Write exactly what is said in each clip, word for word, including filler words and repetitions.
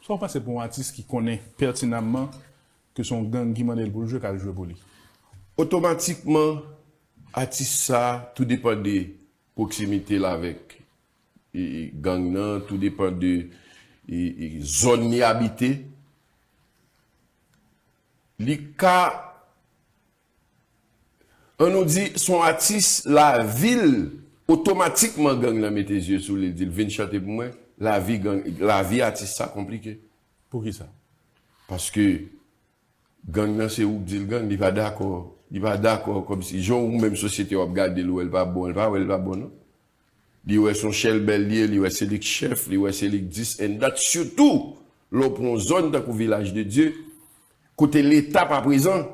Sa w panse pou yon atis ki konnen pètinamman ke se yon gang ki mande l pou l jwe, k al jwe pou li? Otomatikman, atis sa, tou depann de pwoksimite l avèk e, e, gang nan, tou depann de e, e, zòn li abite. Li ka, ann nou di, se yon atis, lavi l, otomatikman gang nan mete zye sou li, li di l vin chante pou mwen, lavi gang, lavi atis sa konplike. Poukisa? Paske gang nan se ou k di l gang, li pa dakò. Li pa dakò kòmsi, jan ou menm sosyete w ap gade l, ou wè l pa bon, li pa wè l pa bon non. Li wè se yon chèlbè l ye, li wè se li k chèf, li wè se li k dis and that, sitou lè w pran yon zòn tankou Vilaj de Dye, kote Leta pa prezan,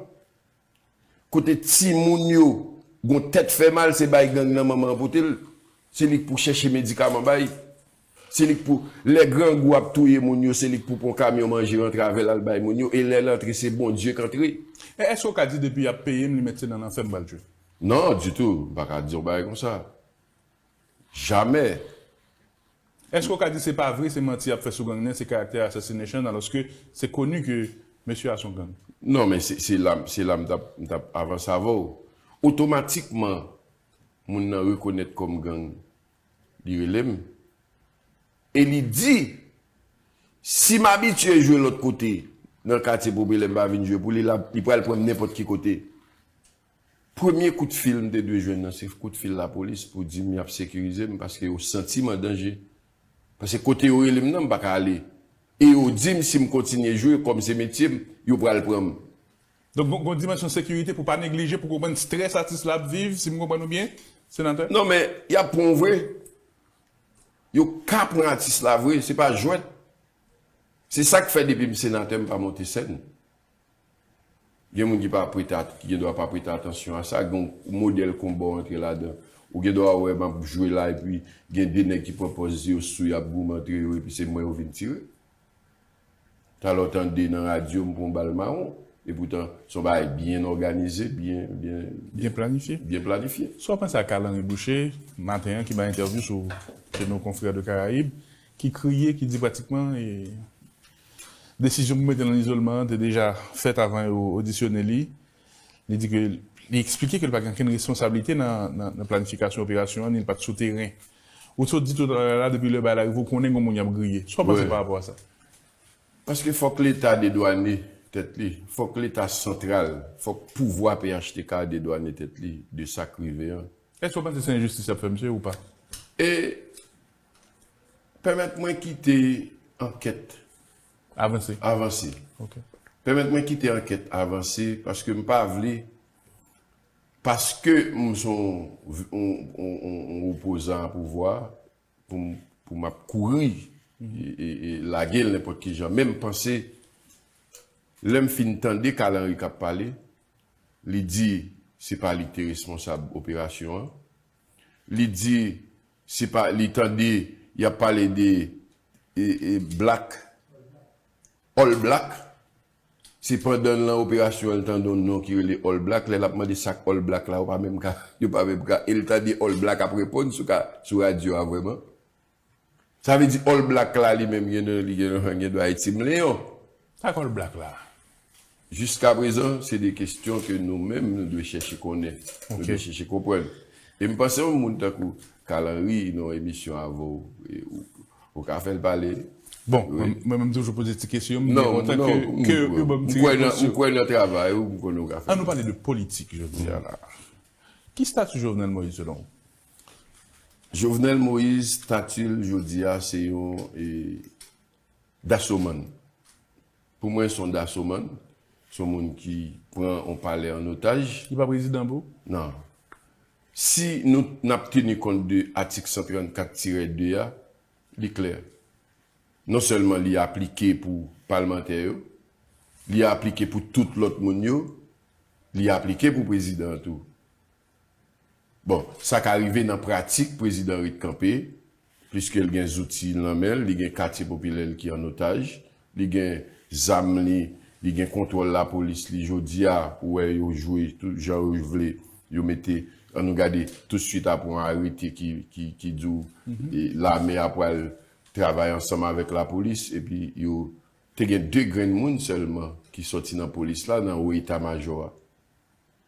kote timoun yo gon tèt fè mal, se bay gang nan manman an pote l, se li k pou chèche medikaman bay, se li k pou, lè grangou ap touye moun yo, se li k pou pran kamyon manje rantre avè l al bay moun yo, e lè l antre se Bondye k antre. E èske w ka di depi y ap peye m, li mèt se nan lanfè m pral jwe? Non, ditou, m pa ka di yon bagay konsa. Jamè. Èske w ka di se pa vre, se manti y ap fè sou gang nan, se karaktè assassination, alòske se koni ke mesye a se yon gang? Non, men se se la, se la m t ap, m t ap avanse avè w. Otomatikman, moun nan rekonèt kòm gang, li rele m. E li di, si m abitye jwe lòt kote, nan katye popilè, m pa vin jwe pou li, l ap, li pral pran m nenpòt ki kote. Premye kout fil m te dwe jwenn nan, se kout fil lapolis pou di m y ap sekirize m paske yo santi m an danje. Paske kote yo rele m nan, m pa ka ale. E yo di m si m kontinye jwe kòm se metye m, yo pral pran m. Donk, gon, gon dimansyon sekirite pou pa neglije, pou konprann strès atis la ap viv, si m konprann ou byen, senatè? Non, men y ap pran w vre. Yo ka pran atis la vre, se pa jwèt. Se sa k fè depi m senatè, m pa monte sèn. Gen moun ki pa prete at-, ki gen dwa pa prete atansyon a sa. Gen yon modèl konba w antre ladan. Ou gen dwa wè m ap jwe la epi gen de nèg ki pran pòz yo sou y ap goumen antre yo epi se mwen yo vin tire. Talè w tande nan radyo m pran yon bal mawon. Epoutan, se yon bagay byen òganize, byen, byen, Byen planifye. Byen planifye. Sa w panse a Carl Henry Boucher, maten an, ki bay entèvyou sou Chez nos confrères de Caraïbes, ki kriye, ki di pratikman e, desizyon pou mete l an izolman an te deja fèt avan yo odisyonnen li. Li di ke, li eksplike ke l pa gen okenn responsablite nan, nan, nan planifikasyon operasyon an, ni l pa t sou teren. Ou sot di toutalè la, depi lè bagay la rive, ou konnen gen moun y ap griye. Sa w panse pa rapò a sa? Paske fòk Leta dedwane tèt li, fòk Leta santral, fòk pouvwa P H T K dedwane tèt li de sa k rive an. Èske w panse se enjistis y ap fè misye ou pa? E pèmèt mwen kite ankèt Avanse. Avanse. Ok. Pèmèt mwen kite ankèt avanse paske m pa vle, paske m se yon, yon, yon, yon, yon opozan a pouvwa, pou m, pou m ap kouri e, e, e lage l nenpòt ki jan. Men m panse, lè m fin tande Carl Henry k ap pale, li di se pa li ki te responsab operasyon an. Li di se pa, li tande y ap pale de e, e, Black, All Black. Se pandan l nan operasyon an, l tande yon non ki rele All Black. Lè l ap mande sa k All Black la, yo pa menm ka, yo pa menm ka. E l tande All Black ap reponn sou ka, sou radyo a vrèman. Sa vle di All Black la li menm gen, li gen, gen dwa e Team Leon. Sa k All Black la? Jiskaprezan, se de kestyon ke nou menm nou dwe chèche konnen, nou dwe chèche konprann. E m panse yon moun tankou Carl Henry nan yon emisyon avè w, e, ou, ou ka fè l pale. Bon, mwen, mwen menm toujou poze ti kesyon, m byen kontan ke, ke yo ban m ti repons yo. M kwè nan travay ou, m konnen ou ka fè. An nou pale de politik jodi a la. Ki stati Jovenel Moïse selon ou? Jovenel Moïse, stati l jodi a, se yon e, dasomann. Pou mwen, se yon dasomann. Se yon moun ki pran yon palè an otaj. Li pa prezidan pou ou? Non. Si nou n ap teni kont de atik san trannkat tirè de a, li klè. Non sèlman li aplike pou palmantè yo, li aplike pou tout lòt moun yo, li aplike pou prezidan an tou. Bon, sa ka rive nan pratik prezidan ret kanpe, pliske l gen zouti nan men l, li gen katye popilè l ki an otaj, li gen zam li, li gen kontwòl lapolis li. Jodi a, ou wè yo jwe tout jan yo vle, yo mete, ann nou gade, toutswit apre yon arete ki, ki, ki di w e, lame a pral travay ansanm avèk lapolis, epi yo te gen de grenn moun sèlman ki sòti nan polis la, nan wo eta majò a.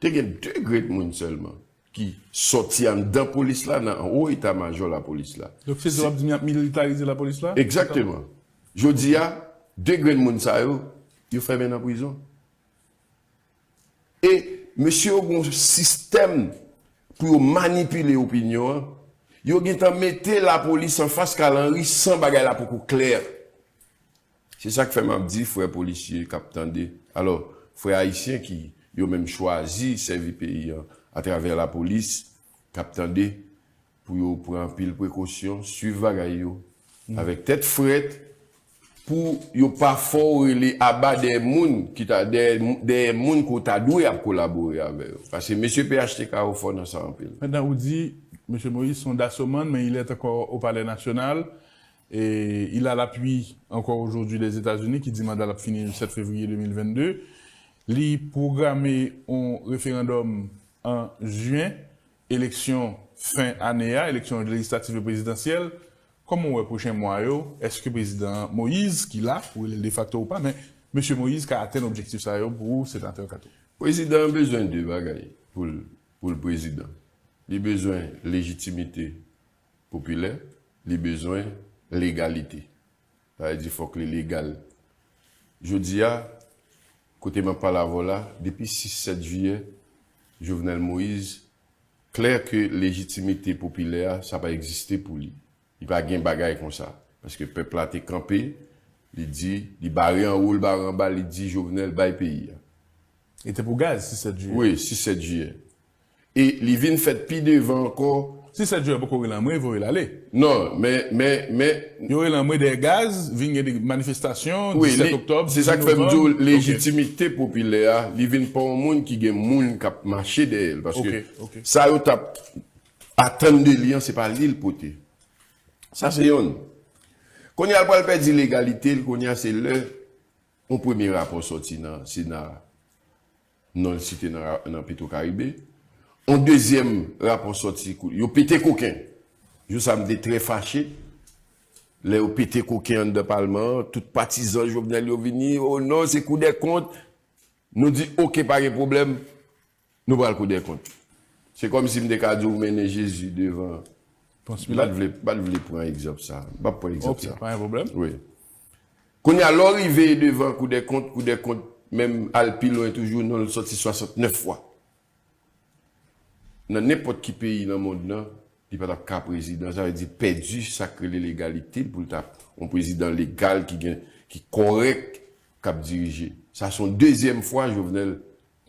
Te gen de grenn moun sèlman ki sòti anndan polis la, nan wo eta majò lapolis la. Donk, se sa w ap di m, y ap militarize lapolis la? Egzakteman. Jodi a, de grenn moun sa yo, yo fèmen nan prizon. E mesye yo gen yon sistèm pou yo manipile opinyon an. Yo gentan mete lapolis anfas Carl Henry san bagay la poko klè. Se sa k fè m ap di frè polisye k ap tande. Alò, frè ayisyen ki yo menm chwazi sèvi peyi an atravè lapolis, k ap tande, pou yo pran anpil prekosyon, swiv bagay yo avèk tèt frèt, pou yo pa fè w rele aba dèyè moun ki ta, dèyè, dèyè moun ke w ta dwe ap kolabore avè yo. Paske mesye P H T K yo fò nan sa anpil. Maintenant, ou dit, Monsieur Moïse, son dasoman, mais il est encore au Palais National. Et il a l'appui encore aujourd'hui des États-Unis, ki di manda l ap fini le sept février deux mille vingt-deux. Li pwograme yon referandòm an jen, eleksyon fen ane a, eleksyon lejislatif e prezidansyèl. Kòman w wè pwochen mwa yo? Èske prezidan Moïse, ki la, ou rele l defakto ou pa, men mesye Moïse ka atenn objektif sa yo pou senatè Kato? Prezidan an bezwen de bagay pou l, pou l prezidan. Li bezwen lejitimite popilè, li bezwen legalite. Sa vle di fòk li legal. Jodi a, kote m ap pale avè w la, depi sis sèt jiyè, Jovenel Moïse, klè ke lejitimite popilè a, sa pa egziste pou li. Li pa gen bagay konsa. Paske pèp la te kanpe, li di, li bare anwo, li bare anba, li di Jovenel bay peyi a. E te pou gaz, sis sèt jiyè. Wi, sis sèt jiyè. E li vin fèt pi devan ankò. Sis sèt jiyè poko rele anmwe, voye l ale. Non, men, men, men. Yo rele anmwe dèyè gaz, vin gen de manifestasyon, wi, disèt oktòb, se sa k fè m di w, dizuit novanm, lejitimite popilè a, li vin pa yon moun ki gen moun k ap mache dèyè l. Paske, ok, ok, sa yo t ap atann de li an, se pa li l pote. Sa se yonn. Kounye a l pral pèdi legalite l, kounye a se lè yon premye rapò sòti nan Sena a, non l site nan ra-, nan Petro Caribe. Yon dezyèm rapò sòti, kou-, yo pete koken. Jou sa m te trè fache. Lè yo pete koken anndan palman an, tout patizan Jovenel yo vini, o non, se Kou dè Kont. Nou di, oke, pa gen pwoblèm. Nou pral Kou dè Kont. Se kòmsi m te ka di w mennen Jezi devan. Pons Pilat. M pa t vle, m pa t vle pran egzanp sa. M p ap pran egzanp sa. Ok, pa gen pwoblèm. Wi. Kounye a, lè w rive devan Kou dè Kont, Kou dè Kont menm al pi lwen toujou, non l sòti swasantnèf fwa. Nan nenpòt ki peyi nan mond lan, li pa t ap ka prezidan, sa vle di pèdi sa k rele legalite l pou l ta yon prezidan legal ki gen, ki kòrèk, k ap dirije. Sa se yon dezyèm fwa Jovenel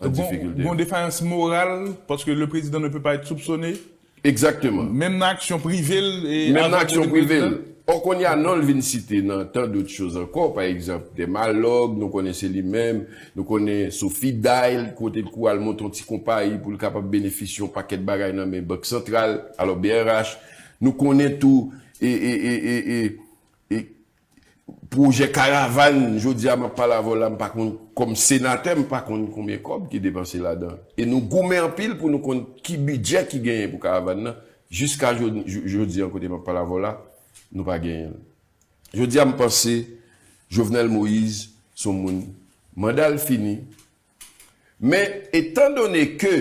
an difikilte. Donk, gon, gon defayans moral, paske le président ne peut pas être soupçonné. Egzakteman. Menm nan aksyon prive l, e menm nan aksyon prive l. Ò, kounye a, non l vin site nan tant d'autres choses ankò, pa egzanp, Dermalog, nou konnen se li menm, nou konnen Sofiday, kote l kou al monte yon ti konpayi pou l kapab benefisye yon pakèt bagay nan men Bank Santral, alò B R H. Nou konnen tou, e, e, e, e, e, e, pwojè Karavàn, jodi a m ap pale avè w la, m pa konn, kòm senatè, m pa konn konbyen kòb ki depanse ladan. E nou goumen anpil pou nou konn ki bidjè ki genyen pou Karavàn nan. Jiska jo-, jo-, jodi an, kote m ap pale avè w la, nou pa genyen l. Jodi a, m panse Jovenel Moïse se yon moun, manda l fini. Men, etandone ke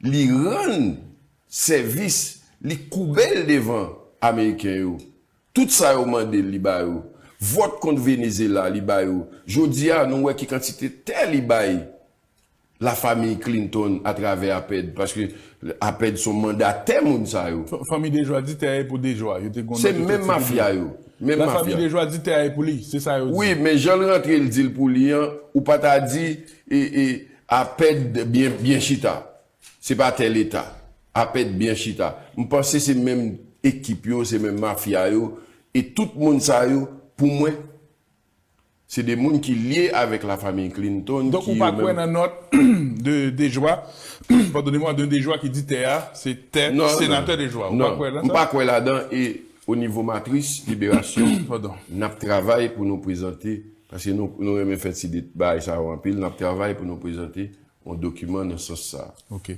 li rann sèvis, li koube l devan Ameriken yo, tout sa yo mande l, li ba yo. Vòt kont Venezyela, li ba yo. Jodi a, nou wè ki kantite tè li bay lafanmi Clinton atravè APED, paske APED se yon mandatè moun sa yo. Fa-, fanmi Dejwa di tè a e pou Dejwa. Yo te gon... Se menm mafya yo. Menm mafya. Lafanmi Dejwa di tè a e pou li, se sa yo di. Wi, men jan l rantre, l di l pou li an, ou pa ta di, e, e, APED byen, byen chita. Se pa tè Leta. APED byen chita. M panse se menm ekip yo, se menm mafya yo. E tout moun sa yo, pou mwen, se de moun ki lye avèk lafanmi Clinton. Donk, ou pa kwè nan nòt de Dejwa, padone mwa, de Dejwa ki di tè a, se tè senatè Dejwa. Ou pa kwè nan sa? Non, non. M pa kwè ladan e o nivo Matris Liberasyon, n ap travay pou nou prezante, paske nou, nou renmen fè ti de-, bagay sa yo anpil, n ap travay pou nou prezante yon dokiman nan sans sa a. Ok.